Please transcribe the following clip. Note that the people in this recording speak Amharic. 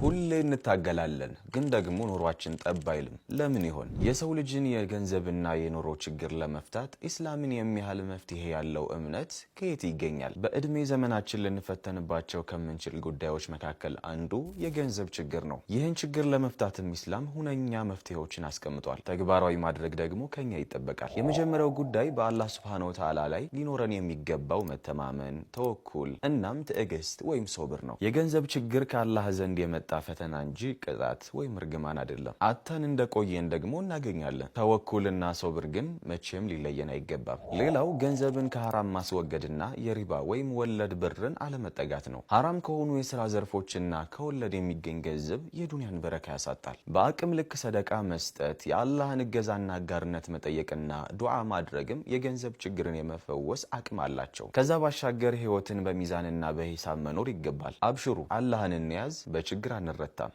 ሁሌ እንታገላለን፣ ግን ደግሞ ኑሯችን ጠብ አይልም። ለምን ይሆን? የሰው ልጅን የገንዘብና የኑሮ ችግር ለመፍታት ኢስላምን የሚያህል መፍትሄ ያለው እምነት ከየት ይገኛል? በዕድሜ ዘመናችን ልንፈተንባቸው ከምንችል ጉዳዮች መካከል አንዱ የገንዘብ ችግር ነው። ይህን ችግር ለመፍታትም ኢስላም ሁነኛ መፍትሄዎችን አስቀምጧል። ተግባራዊ ማድረግ ደግሞ ከኛ ይጠበቃል። የመጀመሪያው ጉዳይ በአላህ ሱብሃነሁ ወተዓላ ላይ ሊኖረን የሚገባው መተማመን፣ ተወኩል እናም ትዕግስት ወይም ሶብር ነው። የገንዘብ ችግር ከአላህ ዘንድ የመጣ ፈተና እንጂ ቅጣት ወይም እርግማን አይደለም። አጥተን እንደቆየን ደግሞ እናገኛለን። ተወኩልና ሶብር ግን መቼም ሊለየን አይገባም። ሌላው ገንዘብን ከሐራም ማስወገድና የሪባ ወይም ወለድ ብርን አለመጠጋት ነው። ሐራም ከሆኑ የስራ ዘርፎችና ከወለድ የሚገኝ ገንዘብ የዱንያን በረካ ያሳጣል። በአቅም ልክ ሰደቃ መስጠት፣ የአላህን እገዛና አጋርነት መጠየቅና ዱዓ ማድረግም የገንዘብ ችግርን የመፈወስ አቅም አላቸው። ከዛ ባሻገር ህይወትን በሚዛንና በሂሳብ መኖር ይገባል። አብሽሩ፣ አላህን እንያዝ፣ በችግር አንረታም።